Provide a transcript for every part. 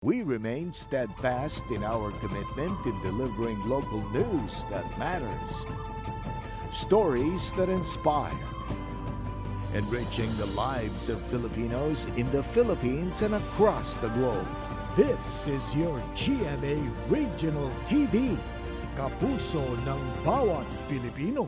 We remain steadfast in our commitment in delivering local news that matters, stories that inspire, enriching the lives of Filipinos in the Philippines and across the globe. This is your GMA Regional TV, kapuso ng bawat Pilipino.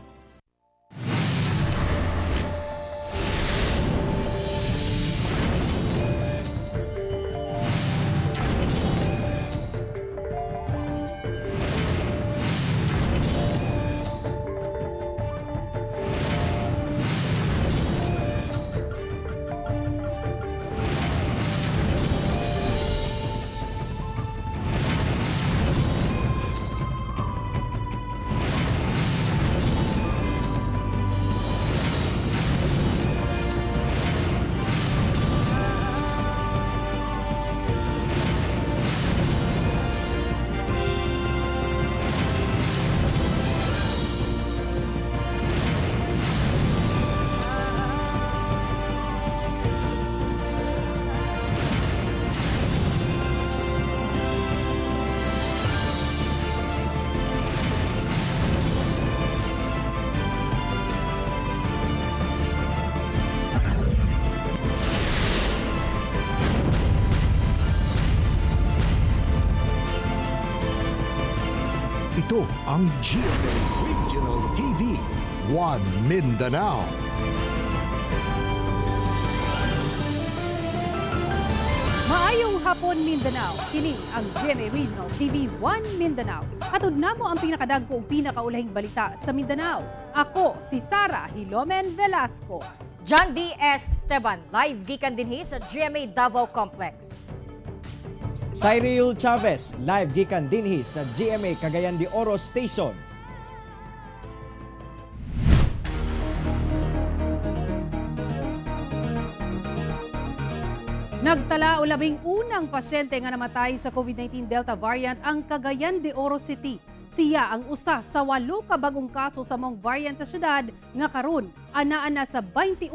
Ito ang GMA Regional TV, One Mindanao. Maayong hapon, Mindanao. Kini ang GMA Regional TV 1 Mindanao. Hatod namo ang pinakadagko ug pinakaulahing balita sa Mindanao. Ako si Sara Hilomen Velasco. John D. Esteban, live gikan dinhi sa GMA Davao Complex. Cyril Chavez, live gikan dinhi sa GMA Cagayan de Oro Station. Nagtala o 11 unang pasyente nga namatay sa COVID-19 Delta variant ang Cagayan de Oro City. Siya ang usa sa 8 ka bagong kaso sa mong variant sa syudad nga karon anaa na sa 21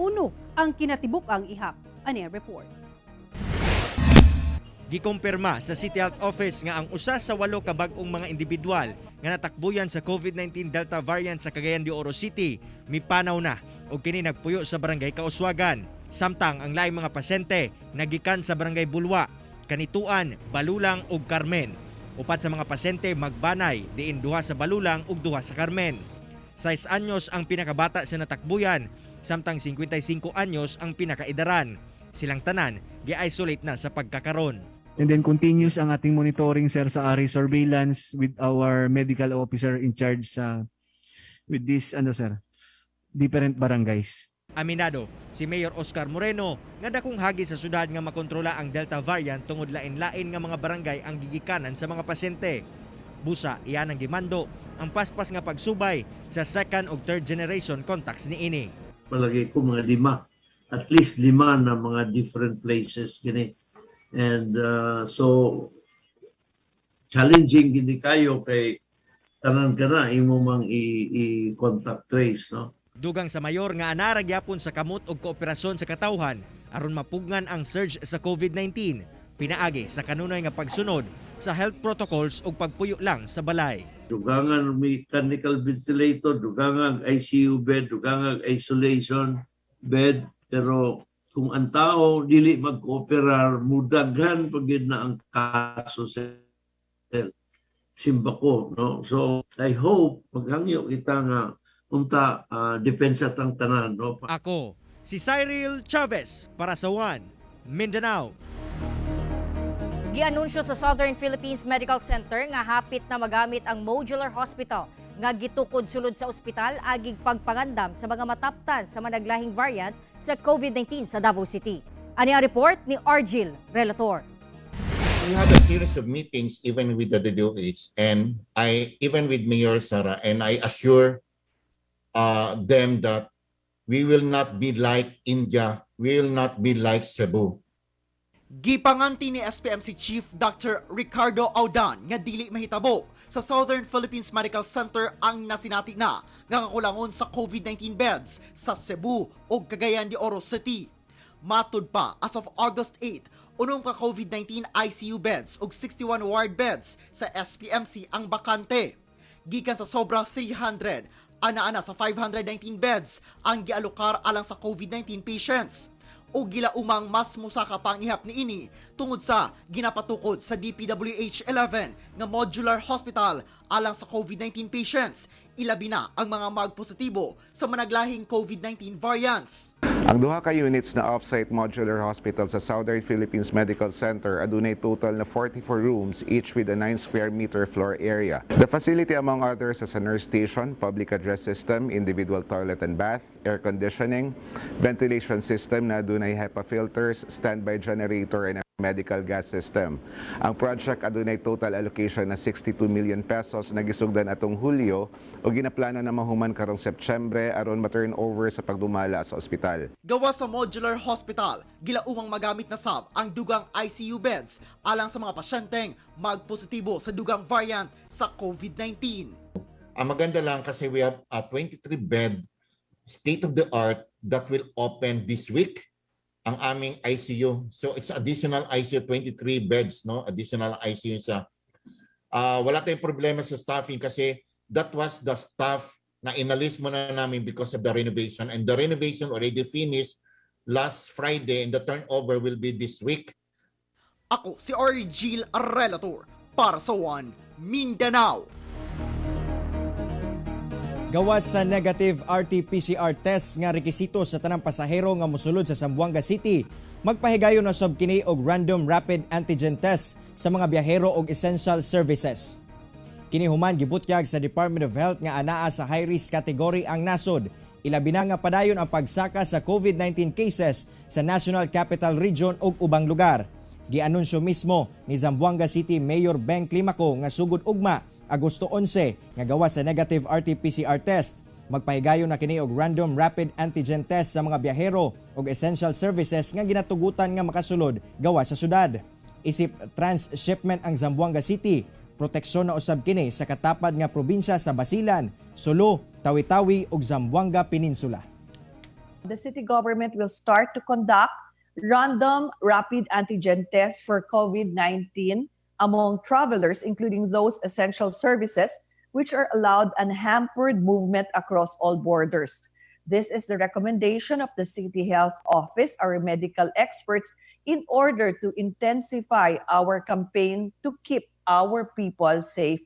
ang kinatibuk-ang ihap. Ani ang report. Gikumpirma sa City Health Office nga ang usa sa 8 ka bag-ong mga individual nga natakbuyan sa COVID-19 Delta variant sa Cagayan de Oro City mipanaw na og kini nagpuyo sa Barangay Kauswagan. Samtang ang laing mga pasyente nagikan sa Barangay Bulwa, Kanituan, Balulang ug Carmen. 4 sa mga pasyente magbanay diin 2 sa Balulang ug 2 sa Carmen. 6 anyos ang pinakabata sa natakbuyan, samtang 55 anyos ang pinakaidaran. Silang tanan gi-isolate na sa pagkakaron. And then continuous ang ating monitoring, sir, sa RA surveillance with our medical officer in charge sa with this ano, sir, different barangays. Aminado si Mayor Oscar Moreno nga dakong hagi sa syudad nga makontrola ang Delta variant tungod lain-lain nga mga barangay ang gigikanan sa mga pasyente. Busa iyan ang gimando ang paspas nga pagsubay sa second ug third generation contacts niini. Palagay ko mga 5, at least 5 na mga different places gini. And so challenging gini kayo kay tanan ka na imo mang i-contact trace, no? Dugang sa mayor nga anara gyapon sa kamot og kooperasyon sa katawhan aron mapugngan ang surge sa COVID-19 pinaagi sa kanunay nga pagsunod sa health protocols ug pagpuyo lang sa balay. Dugangan mechanical ventilator, dugangan ICU bed, dugangan isolation bed, pero kung ang tao dili mag-cooperar, mudaghan pag yun na ang kaso sa simbako, no? So I hope, maghangyo kita nga unta depensa tang tanan, no? Ako si Cyril Chavez para sa One Mindanao. Gianunsyo sa Southern Philippines Medical Center nga hapit na magamit ang modular hospital nga gitukod sulod sa ospital agig pagpangandam sa mga mataptan sa managlahing variant sa COVID-19 sa Davao City. Ani ang report ni Argil Relator. We had a series of meetings even with the DOH and I even with Mayor Sara, and I assure them that we will not be like India, we will not be like Cebu. Gipanganti ni SPMC Chief Dr. Ricardo Audan nga dili mahitabo sa Southern Philippines Medical Center ang nasinati na nga kakulangon sa COVID-19 beds sa Cebu ug Cagayan de Oro City. Matud pa, as of August 8, Unom ka COVID-19 ICU beds ug 61 ward beds sa SPMC ang bakante. Gikan sa sobra 300, ana-ana sa 519 beds ang gialokar alang sa COVID-19 patients. O gilaumang mas musaka pa ang ihap niini tungod sa ginapatukod sa DPWH 11 nga modular hospital alang sa COVID-19 patients, ilabi na ang mga magpositibo sa managlahing COVID-19 variants. Ang duha ka units na off-site modular hospital sa Southern Philippines Medical Center adunay total na 44 rooms, each with a 9 square meter floor area. The facility, among others, has a nurse station, public address system, individual toilet and bath, air conditioning, ventilation system na adunay HEPA filters, standby generator and a medical gas system. Ang project adunay total allocation na ₱62 million na gisugdan atong Hulyo o ginaplano na mahuman karong Setyembre aron ma-turn over sa pagdumala sa ospital. Gawas sa modular hospital, gilaumang magamit na sab ang dugang ICU beds alang sa mga pasyenteng magpositibo sa dugang variant sa COVID-19. Ang maganda lang kasi we have a 23 bed state of the art that will open this week, ang aming ICU. So it's additional ICU, 23 beds, no? Additional ICU sa wala tayong problema sa staffing kasi that was the staff na inalis muna namin because of the renovation, and the renovation already finished last Friday and the turnover will be this week. Ako si Argil Relator para sa One Mindanao. Gawas sa negative RT-PCR test nga rekisito sa tanang pasahero nga mosulod sa Zamboanga City, magpahigayon na sab kini og random rapid antigen test sa mga biyahero og essential services. Kini human gibutyag sa Department of Health nga anaa sa high risk category ang nasod. Ilabi na nga padayon ang pagsaka sa COVID-19 cases sa National Capital Region ug ubang lugar. Gianunsyo mismo ni Zamboanga City Mayor Beng Climaco nga sugod ugma, Agosto 11, nga gawas sa negative RT-PCR test, magpahigayon na kini og random rapid antigen test sa mga biyahero ug essential services nga ginatugutan nga makasulod gawas sa syudad. Isip transshipment ang Zamboanga City, proteksyon na usab kini sa katapad nga probinsya sa Basilan, Sulu, Tawi-Tawi ug Zamboanga Peninsula. The city government will start to conduct random rapid antigen tests for COVID-19 among travelers, including those essential services which are allowed unhampered movement across all borders. This is the recommendation of the City Health Office, our medical experts, in order to intensify our campaign to keep our people safe.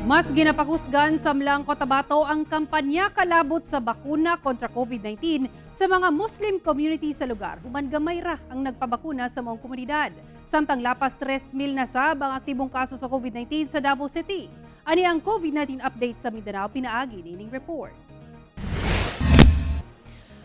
Mas ginapakusgan sa M'lang Cotabato ang kampanya kalabot sa bakuna kontra COVID-19 sa mga Muslim community sa lugar. Human gamay ra ang nagpabakuna sa maong komunidad. Samtang lapas 3,000 na sab ang aktibong kaso sa COVID-19 sa Davao City. Ani ang COVID-19 update sa Mindanao pinaagi nining report.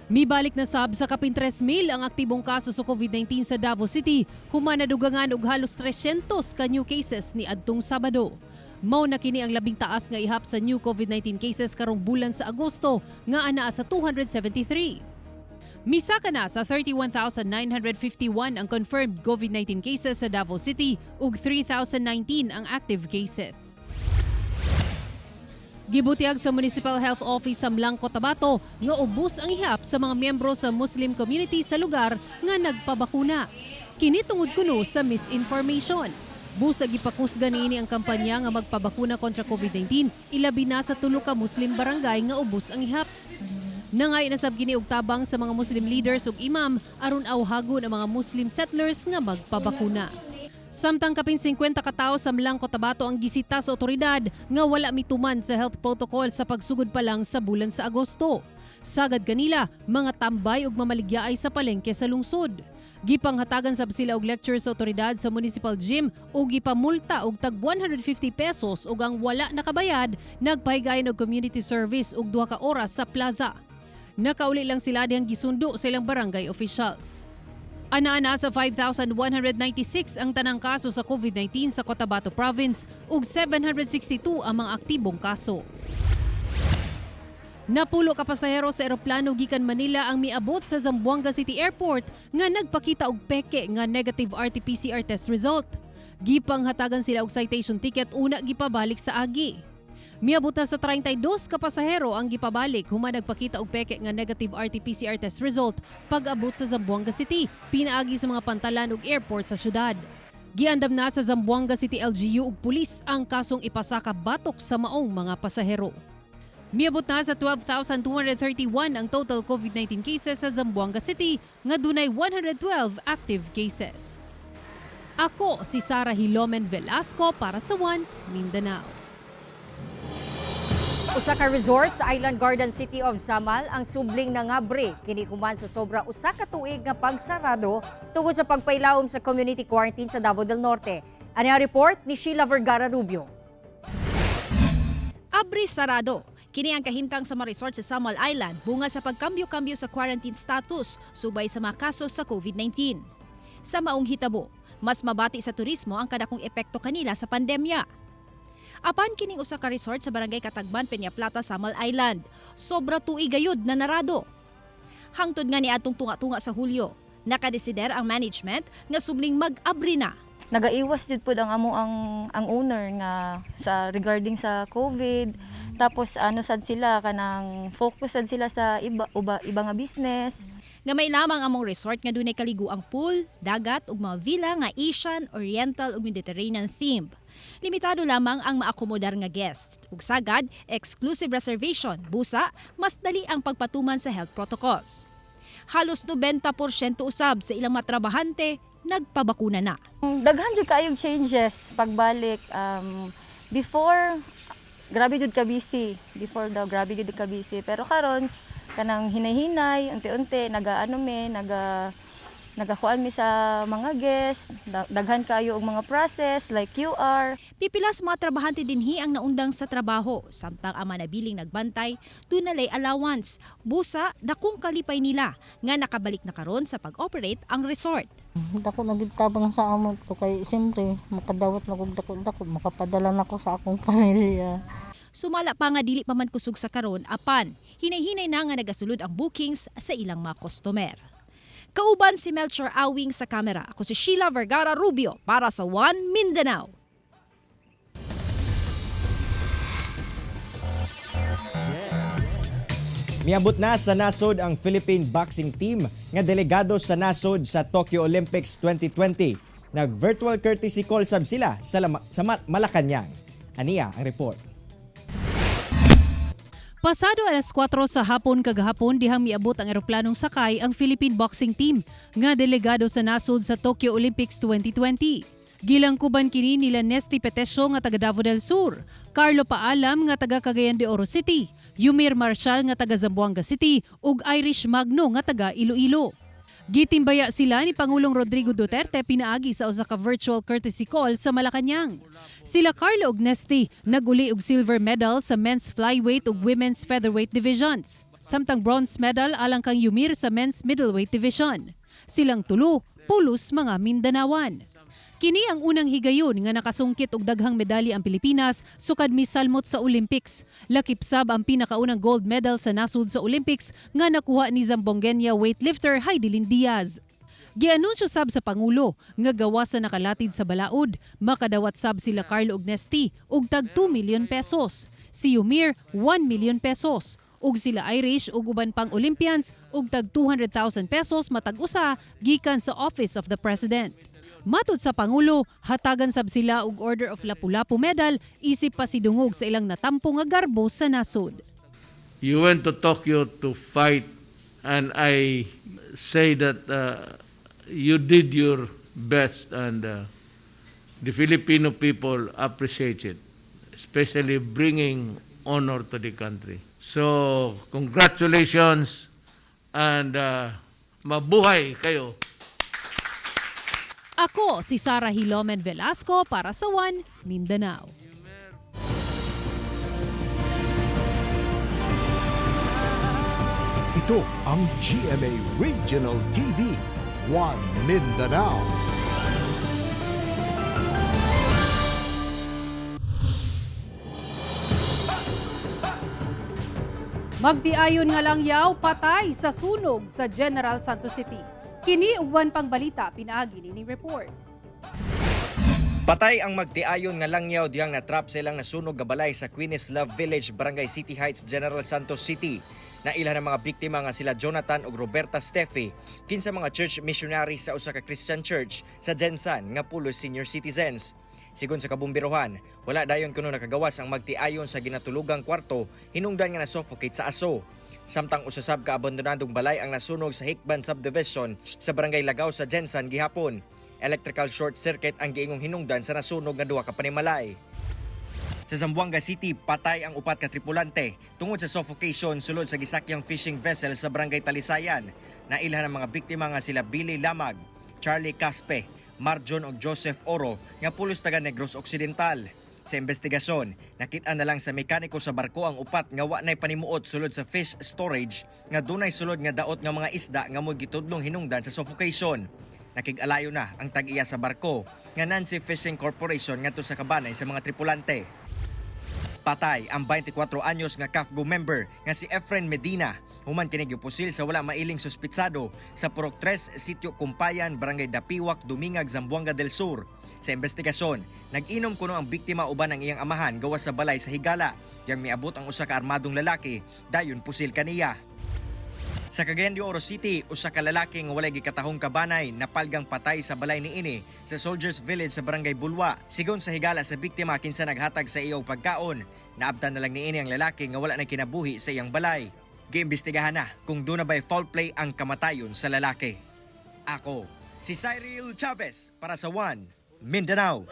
Mibalik na sab sa kapin 3,000 ang aktibong kaso sa COVID-19 sa Davao City, human nadugangan og halos 300 ka new cases ni adtong Sabado. Mao na kini ang labing taas nga ihap sa new COVID-19 cases karong bulan sa Agosto nga anaa sa 273. Misaka na sa 31,951 ang confirmed COVID-19 cases sa Davao City ug 3,019 ang active cases. Gibutyag sa Municipal Health Office sa M'lang Cotabato nga ubos ang ihap sa mga miyembro sa Muslim community sa lugar nga nagpabakuna. Kini tungod kuno sa misinformation. Busag gipakusgan niini ang kampanya nga magpabakuna kontra COVID-19, ilabi na sa tulo ka Muslim barangay nga ubos ang ihap. Nangay na sab kini og tabang sa mga Muslim leaders ug imam aron awhagon ang mga Muslim settlers nga magpabakuna. Samtang kapin 50 ka tawo sa M'lang Cotabato ang gisita sa otoridad nga wala mituman sa health protocol sa pagsugod pa lang sa bulan sa Agosto. Sagad kanila, mga tambay ug mamaligyaay sa palengke sa lungsod. Gipanghatagan sab sila og lecture sa otoridad sa municipal gym ug gipamulta og tag ₱150 ug ang wala nakabayad nagpahigayon og community service og 2 ka oras sa plaza. Nakauli lang sila dihang gisundo sa ilang barangay officials. Ana-ana sa 5,196 ang tanang kaso sa COVID-19 sa Cotabato Province ug 762 ang mga aktibong kaso. Napulo ka pasahero sa eroplano gikan Manila ang miabot sa Zamboanga City Airport nga nagpakita og peke nga negative RT-PCR test result. Gipanghatagan sila og citation ticket una gipabalik sa agi. Miabot na sa 32 ka pasahero ang gipabalik human nagpakita og peke nga negative RT-PCR test result pag-abot sa Zamboanga City, pinaagi sa mga pantalan ug airport sa syudad. Giandam na sa Zamboanga City LGU ug pulis ang kasong ipasaka batok sa maong mga pasahero. Miabot na sa 12,231 ang total COVID-19 cases sa Zamboanga City nga dunay 112 active cases. Ako si Sara Hilomen Velasco para sa One Mindanao. Usa ka resort sa Island Garden City of Samal ang subling nangabri kini human sa sobra usa ka tuig nga pagsarado tungod sa pagpailawom sa community quarantine sa Davao del Norte. Ani ang report ni Sheila Vergara Rubio. Abri sarado. Kini ang kahimtang sa mga resort sa Samal Island bunga sa pagkambyo-kambyo sa quarantine status subay sa mga kaso sa COVID-19. Sa maong hitabo, mas mabati sa turismo ang kadakong epekto kanila sa pandemya. Apan kining usa ka resort sa Barangay Katagban, Peña Plata, Samal Island. Sobra tuig gayud na narado. Hangtod nga ni atong tunga-tunga sa Hulyo, nakadesider ang management nga subling mag-abri na. Nagaiwas jud pud ang amo ang owner nga sa regarding sa COVID, tapos ano sad sila, kanang focus sad sila sa iba nga business. Gamay lamang among resort nga dunay kaliguang pool, dagat ug mga villa nga Asian, Oriental ug Mediterranean themed. Limitado lamang ang maakomodar nga guests ug sagad exclusive reservation busa mas dali ang pagpatuman sa health protocols. Halos 90% usab sa ilang matrabahante nagpabakuna na. Daghan jud kaayog changes pagbalik. Before grabe jud ka busy, before daw grabe jud ka busy, pero karon kanang hinay-hinay, unti-unti nagaano me, nagakuan mi sa mga guest, daghan kayo og mga process like QR. Pipila sa mga trabahante dinhi ang naundang sa trabaho, samtang ang manabiling nagbantay, dunalay allowance. Busa, dakong kalipay nila nga nakabalik na karon sa pag-operate ang resort. Dako na gid tabang sa amo ko kay siyempre makadawat na kog dako-dako, makapadala na ko sa akong pamilya. Sumala pa nga dili pa man kusog sa karon apan hinay-hinay na nga nagasulod ang bookings sa ilang mga customer. Kauban si Melchor Awing sa kamera. Ako si Sheila Vergara Rubio para sa One Mindanao. Miabot na sa nasod ang Philippine Boxing Team nga delegado sa nasod sa Tokyo Olympics 2020. Nag-virtual courtesy call sab sila sa Malacañang. Aniya ang report. Pasado alas 4 sa hapon kagahapon dihang miabot ang eroplanong sakay ang Philippine Boxing Team nga delegado sa nasod sa Tokyo Olympics 2020. Gilangkuban kini nila Nesty Petecio nga taga Davao del Sur, Carlo Paalam nga taga Cagayan de Oro City, Eumir Marcial nga taga Zamboanga City ug Irish Magno nga taga Iloilo. Gitimbaya sila ni Pangulong Rodrigo Duterte pinaagi sa usa ka virtual courtesy call sa Malacañang. Sila Carlo ug Nesty naguli og silver medal sa men's flyweight ug women's featherweight divisions. Samtang bronze medal alang kang Eumir sa men's middleweight division. Silang tulo, pulos mga Mindanawan. Kini ang unang higayon nga nakasungkit og daghang medalya ang Pilipinas sukad misalmot sa Olympics. Lakip sab ang pinakaunang gold medal sa nasud sa Olympics nga nakuha ni Zamboangueña weightlifter Hidilyn Diaz. Gianunsyo sab sa Pangulo nga gawas sa nakalatid sa balaod, makadawat sab sila Carlo ug Nesty og tag 2 million pesos. Si Eumir 1 million pesos ug sila Irish ug uban pang Olympians og tag 200,000 pesos matag usa gikan sa Office of the President. Matud sa Pangulo, hatagan sab sila og Order of Lapu-Lapu Medal isip pasidungog sa ilang natampo nga garbo sa nasod. You went to Tokyo to fight, and I say that you did your best, and the Filipino people appreciate it, especially bringing honor to the country. So, congratulations, and mabuhay kayo. Ako si Sara Hilomen Velasco para sa One Mindanao. Ito ang GMA Regional TV, One Mindanao. Magtiayon nga lang yaw patay sa sunog sa General Santos City. Kini uban pang balita pinaagi ni report. Patay ang magtiayon nga langyaw dihang natrap sa ilang nasunog nga balay sa Queen's Love Village, Barangay City Heights, General Santos City. Nailhan ang mga biktima nga sila Jonathan ug Roberta Steffi, kinsa mga church missionary sa usa ka Christian church sa GenSan nga pulos senior citizens. Sigon sa kabumbirohan, wala dayon kuno nakagawas ang magtiayon sa ginatulugang kwarto hinungdan nga na-suffocate sa aso. Samtang usa sab ka abandonadong balay ang nasunog sa Hikban Subdivision sa Barangay Lagaw sa GenSan gihapon. Electrical short circuit ang giingong hinungdan sa nasunog nga duha ka panimalay. Sa Zamboanga City, patay ang upat ka tripulante tungod sa suffocation sulod sa gisakyang fishing vessel sa Barangay Talisayan. Nailhan ang mga biktima nga sila Billy Lamag, Charlie Caspe, Marjon ug Joseph Oro nga pulos taga Negros Occidental. Sa investigasyon, nakita na lang sa mekaniko sa barko ang upat nga wa nay panimuot sulod sa fish storage nga dunay sulod nga daot nga mga isda nga mo'y gitudlong hinungdan sa suffocation. Nakig-alayo na ang tag-iya sa barko nga Nancy Fishing Corporation ngadto sa kabanay sa mga tripulante. Patay ang 24 anyos nga CAFGU member nga si Efren Medina human kini gipusil sa wala mailing suspitsado sa Purok 3, Sitio Kumpayan, Barangay Dapiwak, Dumingag, Zamboanga del Sur. Sa investigasyon, nag-inom kuno ang biktima uban ang iyang amahan gawas sa balay sa higala. Yang miabot ang usa ka armadong lalaki, dayon pusil kaniya. Sa Cagayan de Oro City, usa ka lalaki nga walay gikatahong kabanay napalgang patay sa balay niini sa Soldiers Village sa Barangay Bulwa. Sigon sa higala sa biktima kinsa naghatag sa iya og pagkaon, naabtan na lang niini ang lalaki nga wala na kinabuhi sa iyang balay. Giimbestigahan na kung duna ba'y foul play ang kamatayon sa lalaki. Ako, si Cyril Chavez para sa One Mindanao.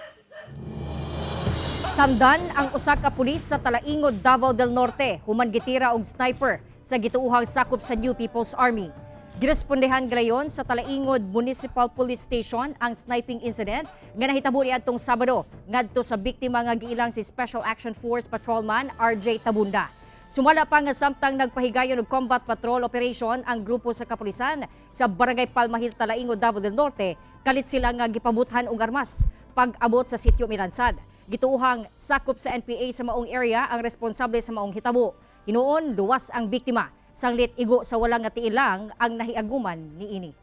Samdan ang usa ka pulis sa Talaingod, Davao del Norte, human gitira og sniper sa gituohang sakop sa New People's Army. Girespondehan galayon sa Talaingod Municipal Police Station ang sniping incident nga nahitabo niadtong Sabado ngadto sa biktima nga giilang si Special Action Force Patrolman RJ Tabunda. Sumala pa nga samtang nagpahigayon og combat patrol operation ang grupo sa kapulisan sa Barangay Palmahil, Talaingod, Davao del Norte, kalit sila nga gipabuthan og armas pag-abot sa sitio Miransad. Gituohang sakop sa NPA sa maong area ang responsable sa maong hitabo. Hinuon, luwas ang biktima. Sanglit igo sa wala nga tiilang ang nahiaguman niini.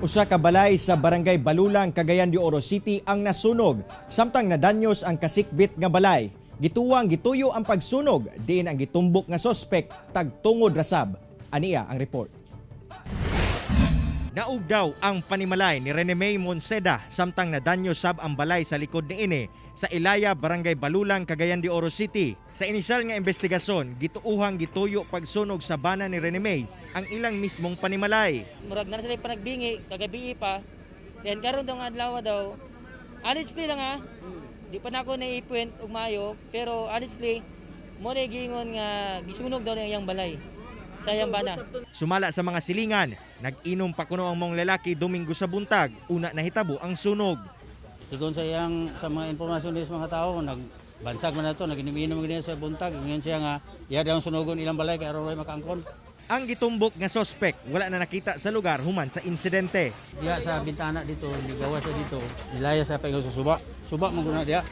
Usa ka balay sa Barangay Balulang, Cagayan de Oro City ang nasunog samtang nadanyos ang kasikbit nga balay. Gituwang gituyo ang pagsunog diin ang gitumbok nga sospek tagtungod rasab. Ania ang report. Naug daw ang panimalay ni Rene May Monseda samtang nadanyo sab ang balay sa likod niini sa Ilaya, Barangay Balulang, Cagayan de Oro City. Sa inisyal nga investigasyon, gituuhang gituyo pagsunog sa bana ni Rene May ang ilang mismong panimalay. Murag na sila panagbingi kagabi pa. Then karon daw nga adlaw daw, allegedly lang ha. Di pa nako na-point og maayo, pero allegedly mo na giingon nga gisunog daw niya iyang balay sa iyang bana. Sumala sa mga silingan, nag-inom pa kuno ang mong lalaki Domingo sa buntag, una nahitabo ang sunog. Sigon sa iyang sa mga impormasyon sa mga tao, nagbansag man na to, naginom-inom gini sa buntag, ingon siya nga iya daw sunogon ilang balay kay aron way makaangkon. Ang gitumbok nga sospek wala na nakita sa lugar human sa insidente. Diya sa bintana dito, nigawa siya dito, nilaya sa paingon sa suba. Suba man guna diya.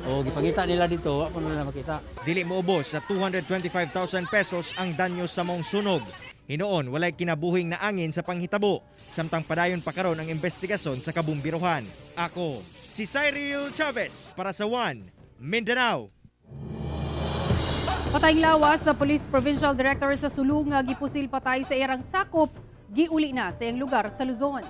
O gipangita nila dito, wa pa nila makita. Dili moubos sa 225,000 pesos ang danyo sa mong sunog. Hinuon walay kinabuhing na angin sa panghitabo, samtang padayon pa karon ang investigasyon sa kabumbirohan. Ako, si Cyril Chavez para sa One Mindanao. Patayng lawas sa Police Provincial Director sa Sulu nga gipusil patay sa irang sakop, giuli na sa iyang lugar sa Luzon.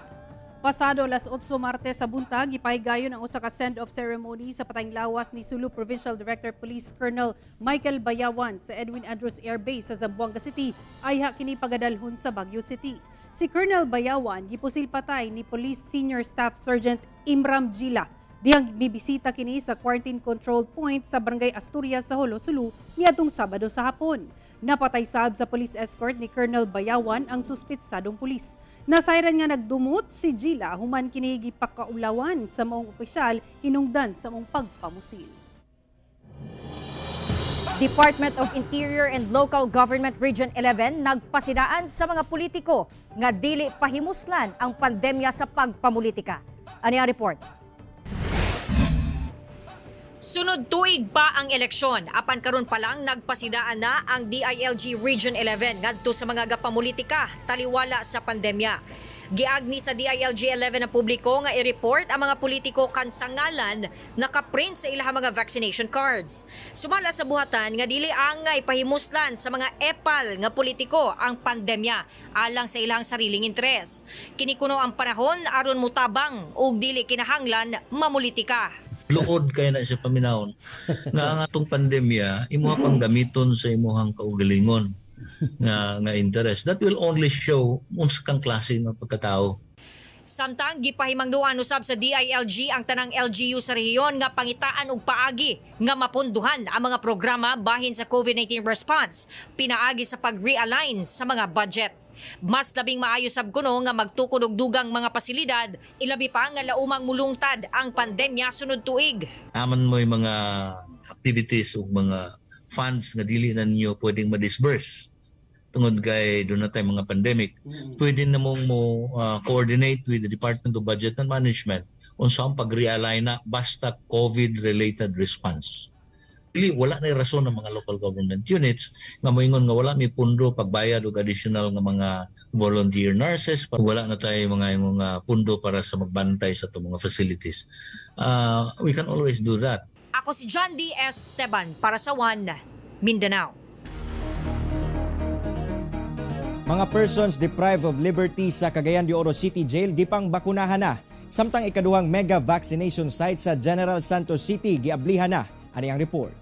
Pasado alas 8 Martes sa buntag, gipahigayon ang usa ka send-off ceremony sa patayng lawas ni Sulu Provincial Director Police Colonel Michael Bayawan sa Edwin Andrews Air Base sa Zamboanga City, ayha kini pagadalhon sa Baguio City. Si Colonel Bayawan gipusil patay ni Police Senior Staff Sergeant Imram Gila dihang mibisita kini sa quarantine control point sa Barangay Asturias sa Jolo, Sulu niadtong Sabado sa hapon. Napatay sab sa police escort ni Colonel Bayawan ang suspitsadong pulis. Nasayran nga nagdumot si Gila human kini gipakaulawan sa maong opisyal hinungdan sa maong pagpamusil. Department of Interior and Local Government Region 11 nagpasidaan sa mga politiko nga dili pahimuslan ang pandemya sa pagpamulitika. Ani ang report? Sunod tuig pa ang eleksyon, apan karon pa lang nagpasidaan na ang DILG Region 11 ngadto sa mga gapamulitika taliwala sa pandemya. Giagni sa DILG 11 ang publiko nga i-report ang mga politiko kansa ngalan nakaprint sa ilahang mga vaccination cards. Sumala sa buhatan nga dili angay pahimuslan sa mga epal nga politiko ang pandemya alang sa ilang sariling interes. Kini kuno ang panahon aron mutabang ug dili kinahanglan mamulitika. Luod kay na siya paminawon nga ang atong pandemya imuha pang gamiton sa imuhang kaugalingon nga nga interest that will only show unsa kang klase nga pagkatao. Samtang gipahimangduan usab sa DILG ang tanang LGU sa rehiyon nga pangitaan og paagi nga mapunduhan ang mga programa bahin sa COVID-19 response pinaagi sa pag-realign sa mga budget. Mas labing maayo sab kuno nga magtukod og dugang mga pasilidad, ilabi pa nga laumang mulungtad ang pandemya sunod tuig. Aman mo yung mga activities ug mga funds nga dili na ninyo pwedeng ma-disburse tungod kay doon na tayo mga pandemic, pwede na mong mo coordinate with the Department of Budget and Management unsa ang pag-realign na basta COVID-related response. Dili, wala na rason ng mga local government units nga moingon nga wala may pundo pagbayad og additional nga mga volunteer nurses, wala na tayo mga ingong pundo para sa magbantay sa atong mga facilities. We can always do that. Ako si John D. Esteban para sa One Mindanao. Mga persons deprived of liberty sa Cagayan de Oro City Jail gipang bakunahan na. Samtang ikaduhang mega vaccination site sa General Santos City giablihan na. Ani ang report.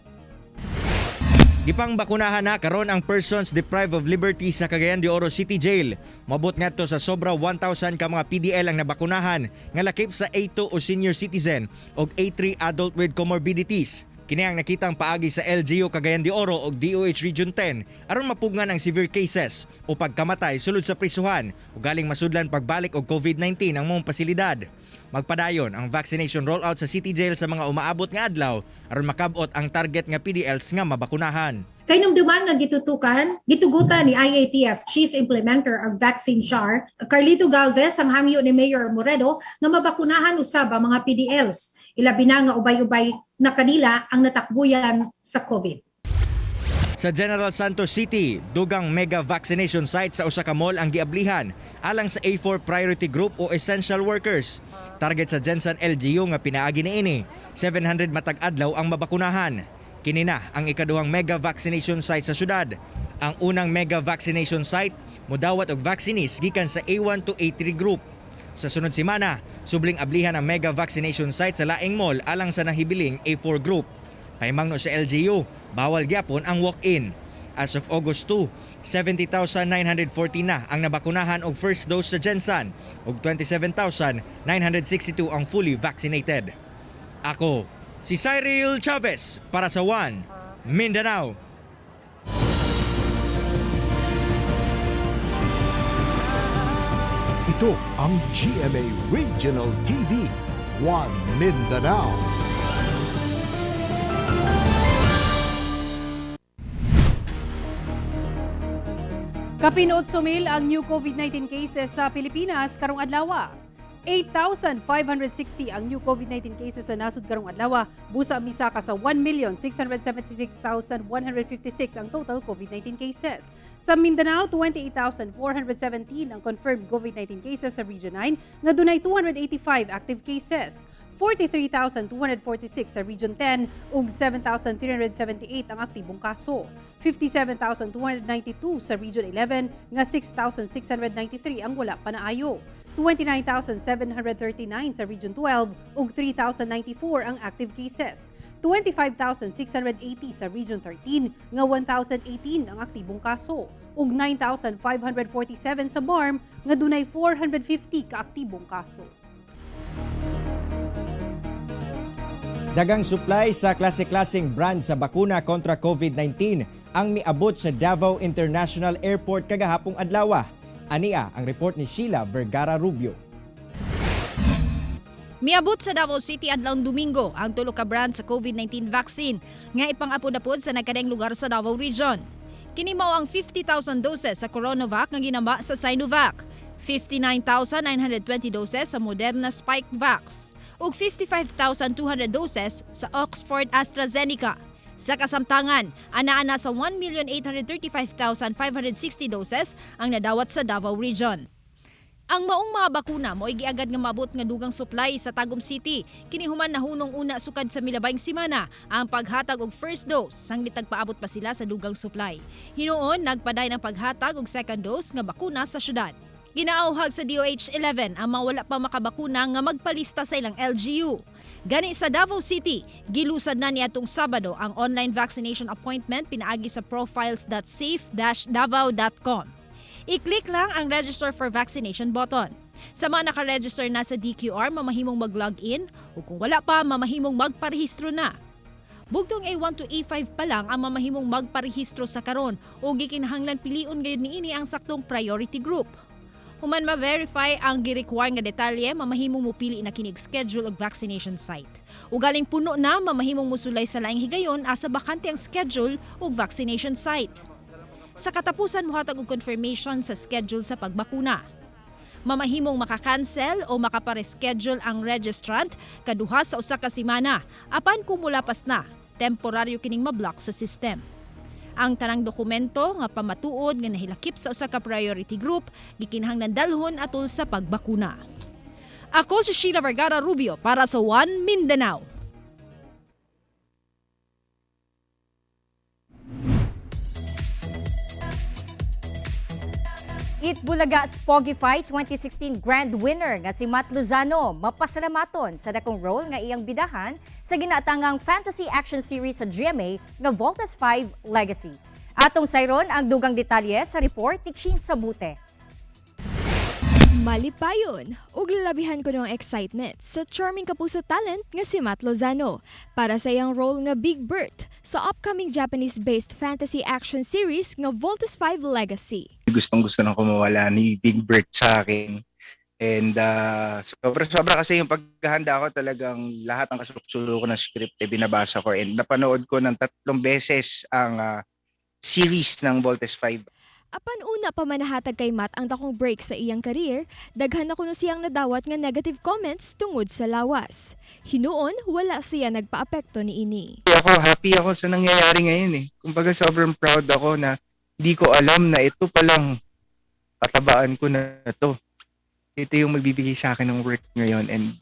Gipang bakunahan na karon ang persons deprived of liberty sa Cagayan de Oro City Jail. Mabot ngadto sa sobra 1,000 ka mga PDL ang nabakunahan nga lakip sa A2 o senior citizen og A3 adult with comorbidities. Kini ang nakitang paagi sa LGU Cagayan de Oro og DOH Region 10 aron mapugngan ang severe cases o pagkamatay sulod sa prisuhan o galing masudlan pagbalik og COVID-19 ang maong pasilidad. Magpadayon ang vaccination rollout sa City Jail sa mga umaabot nga adlaw aron makabot ang target nga PDLs nga mabakunahan. Kahinumduman nga gitutukan, gitugutan ni IATF Chief Implementer of Vaccine Czar, Carlito Galvez, ang hangyo ni Mayor Moreno nga mabakunahan usab ang mga PDLs. Ilabi na nga ubay-ubay na kanila ang natakbuyan sa COVID. Sa General Santos City, dugang mega vaccination site sa usa ka mall ang giablihan alang sa A4 priority group o essential workers. Target sa Gensan LGU nga pinaagi niini, 700 matag adlaw ang mabakunahan. Kini na ang ikaduhang mega vaccination site sa syudad. Ang unang mega vaccination site modawat og vaccinees gikan sa A1 to A3 group. Sa sunod semana, subling ablihan ang mega vaccination site sa laing mall alang sa nahibiling A4 group. Pahimangno sa LGU, bawal gyapon ang walk-in. As of August 2, 70,940 na ang nabakunahan og first dose sa Gensan ug 27,962 ang fully vaccinated. Ako, si Cyril Chavez para sa One Mindanao. Ito ang GMA Regional TV, One Mindanao. Kapin 8,000 ang new COVID-19 cases sa Pilipinas karong adlaw. 8,560 ang new COVID-19 cases sa nasod karong adlaw, busa misaka sa 1,676,156 ang total COVID-19 cases. Sa Mindanao, 28,417 ang confirmed COVID-19 cases sa Region 9 nga dunay 285 active cases. 43,246 sa Region 10 ug 7,378 ang aktibong kaso. 57,292 sa Region 11 nga 6,693 ang wala pa naayo. 29,739 sa Region 12 ug 3,094 ang active cases. 25,680 sa Region 13 nga 1,018 ang aktibong kaso ug 9,547 sa BARMM nga dunay 450 ka aktibong kaso. Dagang supply sa klase-klaseng brand sa bakuna kontra COVID-19 ang miabot sa Davao International Airport kagahapong adlaw. Ania ang report ni Sheila Vergara Rubio. Miabot sa Davao City adlawng Domingo ang tulo ka brand sa COVID-19 vaccine nga ipang-apod-apod sa nagkadaing lugar sa Davao Region. Kini mao ang 50,000 doses sa CoronaVac nga ginama sa Sinovac, 59,920 doses sa Moderna Spikevax ug 55,200 doses sa Oxford AstraZeneca. Sa kasamtangan, ana-ana sa 1,835,560 doses ang nadawat sa Davao Region. Ang maong mga bakuna mo'y giagad nga maabot nga dugang supply sa Tagum City. Kini human nahunong una sukad sa milabayng semana ang paghatag og first dose sanglit nagpaabot pa sila sa dugang supply. Hinuon nagpaday ng paghatag og second dose nga bakuna sa syudad. Ginaauhag sa DOH 11 ang mga wala pa makabakuna nga magpalista sa ilang LGU. Gani sa Davao City, gilusad na niadtong Sabado ang online vaccination appointment pinaagi sa profiles.safe-davao.com. I-click lang ang Register for Vaccination button. Sa mga nakaregister na sa DQR, mamahimong mag-login o kung wala pa, mamahimong magparehistro na. Bugtong A1 to A5 pa lang ang mamahimong magparehistro sa karon o gikinahanglan piliun gayud niini ang saktong priority group. Human ma-verify ang gi-require nga detalye, mamahimong mupili na kini og schedule og vaccination site. Ugaling puno na, mamahimong musulay sa laing higayon asa bakante ang schedule ug vaccination site. Sa katapusan, mohatag og confirmation sa schedule sa pagbakuna. Mamahimong makakancel o makapareschedule ang registrant kaduha sa usa ka semana. Apan kung mulapas na, temporaryo kining mablock sa system. Ang tanang dokumento nga pamatuod nga nahilakip sa usa ka priority group gikinahanglan dalhon atol sa pagbakuna. Ako si Sheila Vergara Rubio para sa One Mindanao. Eat Bulaga Spogify 2016 Grand Winner nga si Matt Lozano mapasalamaton sa dakong role nga iyang bidahan sa ginatangang fantasy action series sa GMA nga Voltes 5 Legacy. Atong sayron ang dugang detalye sa report ni Chin Sabute. Malipayon ug lalabihan ko ng excitement sa charming kapuso talent nga si Matt Lozano para sa iyang role nga Big Bert sa upcoming Japanese-based fantasy action series nga Voltes 5 Legacy. Gustong gusto nang kumawala ni Big Bert sa akin. And sobra sobra kasi yung paghahanda ko, talagang lahat ng kasuksulo ko ng script eh, binabasa ko and napanood ko ng 3 beses ang series ng Voltes 5. Apan una pa manahatag kay Matt ang dakong break sa iyang career, daghan na kuno siyang nadawat nga negative comments tungod sa lawas. Hinuon, wala siya nagpaapekto niini. Ako, happy ako sa nangyayari ngayon eh. Kumbaga sobrang proud ako na hindi ko alam na ito palang katabaan ko na ito. Ito yung magbibigay sa akin ng work ngayon and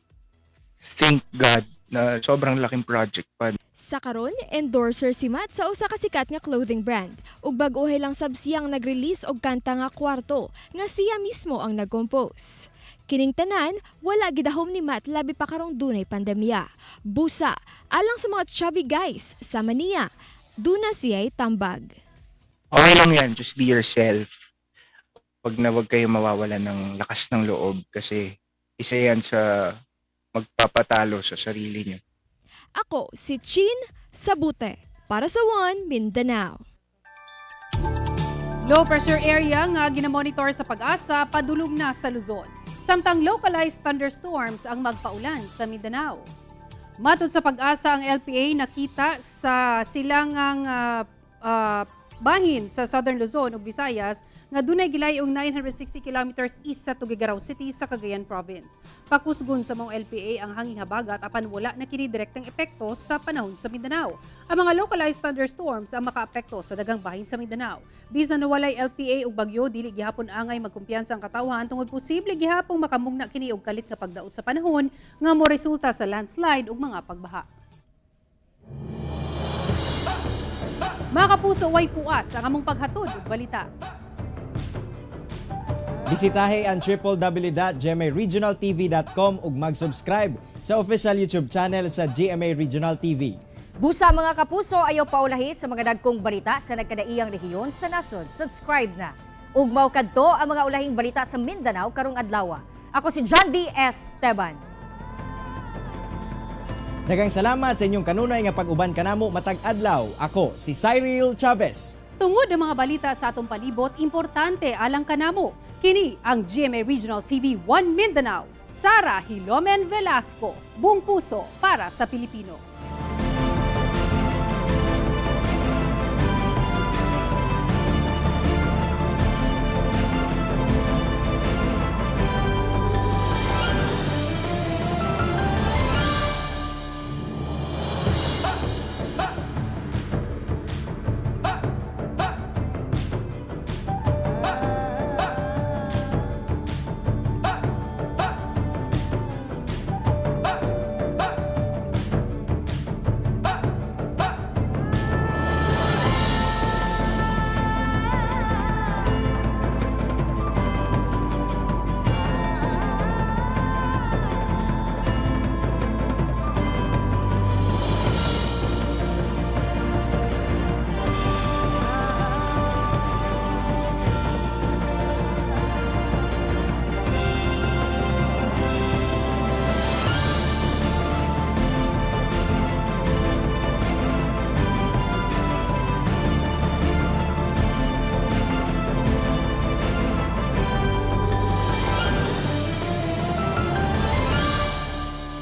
thank God na sobrang laking project pa. Sa karon, endorser si Matt sa usa ka sikat nga clothing brand. Ug bag-ohay lang sab siyang nag-release og kanta nga Kwarto nga siya mismo ang nag-compose. Kining tanan, wala gidahom ni Matt labi pa karong dunay pandemya. Busa, alang sa mga chubby guys sa maniya, duna siya'y tambag. Okay lang yan, just be yourself. Wag na wag kayo mawawala ng lakas ng loob kasi isa yan sa magpapatalo sa sarili niyo. Ako si Chin Sabute para sa One Mindanao. Low pressure area nga ginamonitor sa Pag-asa padulong na sa Luzon. Samtang localized thunderstorms ang magpaulan sa Mindanao. Matod sa Pag-asa, ang LPA nakita sa silangang bahin sa Southern Luzon ug Visayas nga dunay gilay og 960 kilometers east sa Tuguegarao City sa Cagayan Province. Pakusgon sa mga LPA ang hanging habagat apan wala na kini direktang epekto sa panahon sa Mindanao. Ang mga localized thunderstorms ang makaapekto sa dagang bahin sa Mindanao. Bisan walay LPA ug bagyo, dili gihapon angay magkumpiyansa ang katawhan tungod posible gihapong makamugna kini og kalit nga pagdaot sa panahon nga moresulta sa landslide ug mga pagbaha. Mga kapuso, way puas ang among paghatod ug balita. Bisitahe ang www.gmaregionaltv.com ug mag-subscribe sa official YouTube channel sa GMA Regional TV. Busa mga kapuso, ayaw paulahi sa mga dagkong balita sa nagkadaiyang rehiyon sa nasod. Subscribe na. Ug mao kadto ang mga ulahing balita sa Mindanao karong adlaw. Ako si John D. S. Esteban. Daghang salamat sa inyong kanunay nga pag-uban kanamo matag adlaw. Ako si Cyril Chavez. Tungod ang mga balita sa atong palibot, importante alang kanamo. Kini ang GMA Regional TV 1 Mindanao. Sara Hilomen Velasco, buong puso para sa Pilipino.